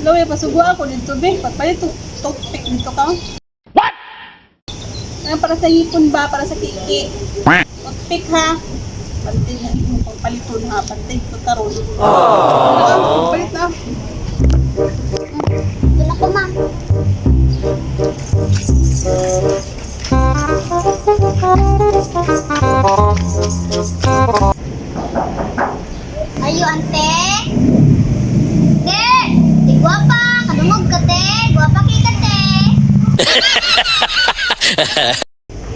Laway, pasugua ako dito, be. Pagpalit toothpick dito ka. What? Ano, para sa hipon ba? Para sa kiki. Toothpick ha. Pantay na imong pagpaliton ha. Pantay ko karon. Aww. Palit na. Doon ako, ma. Ayo, ante. Te! Te, guwapa! Kadungog ka, te! Guwapa kay ka, te!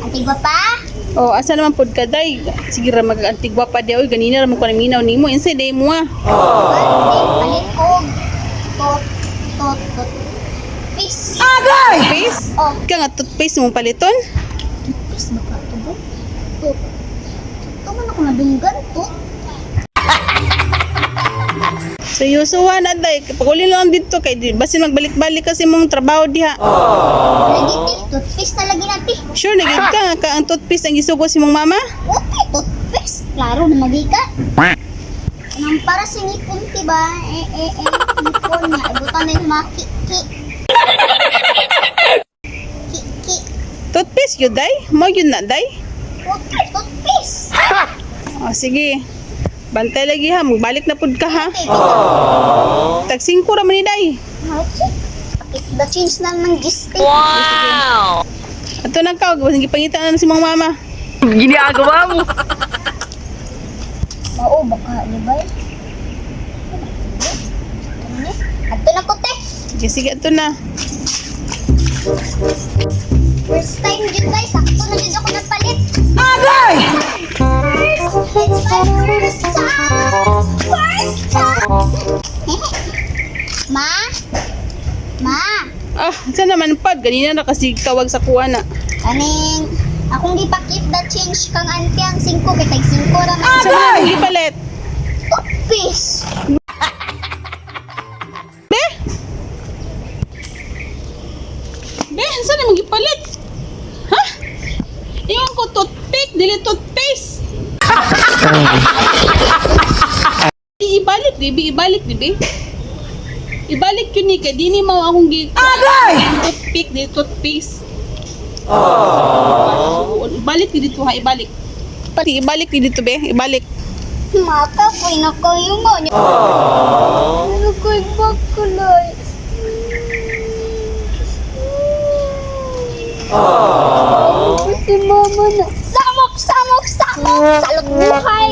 Ante, guwapa? Oh, asa naman pod ka day? Sige ra mag-antigwa pa di oy, ganina ra man ko naminaw nimo. Insay day mo ah. Ante, palit og tot, tot, tot. Peace. Toothpaste? Oh. Ka nga toothpaste mong paliton? Toothpaste ba ka ito ba? Tut. Ito man ako nadunggan, tut. Seryoso ha na day. Paguli lang dito kay basin magbalik-balik kasi mong trabaho diha. Lagi, te. Toothpaste na lagi na, te. Sure na gid ka nga ka ang toothpaste ang gisugo si mong mama? Okay, toothpaste. Klaro na magi ka. Anong para sa ngipon, diba? Eh, eh, eh, ngipon niya. Ibutan na yung mga ki, ki. Ki, ki. Toothpaste yun day? Mo yun na day? Okay, toothpaste. O sige. Bantay lagi ha, magbalik na pud ka ha. Okay, kita. Tag 5 ra man ni day. Okay. The change na ng gisting. Ato nang ka, basin gipangita na si mong mama. Ginagawa mo. Mao, baka, di ba? Ato na ko, te. Sige, sige ato na. First time jud guys, sakto na jud ako nagpalit. Agay! It's my first time! First time! Ma? Ma? Ah, sa naman pad ganina na kasi tawag sa kuha na. Kaning, akong gipa-keep the change kang auntie ang 5 kay tag 5 ra man. Sa man akong gipalit? Toothpaste. Be? Be, saan naman gipalit? Ha? Ingon ko toothpick, dili toothpaste. Ibalik, di bi, ibalik, di bi. Ibalik yun ni kay dini mo akong gi Agay! Toothpick, di toothpaste. Aww. Ibalik di dito ha, ibalik. Pati ibalik di dito be, ibalik. Maka, puy na kayo mo. Ano ko'y bakulay? Aww. Si mama na. Samok, samok, samok! Salot buhay!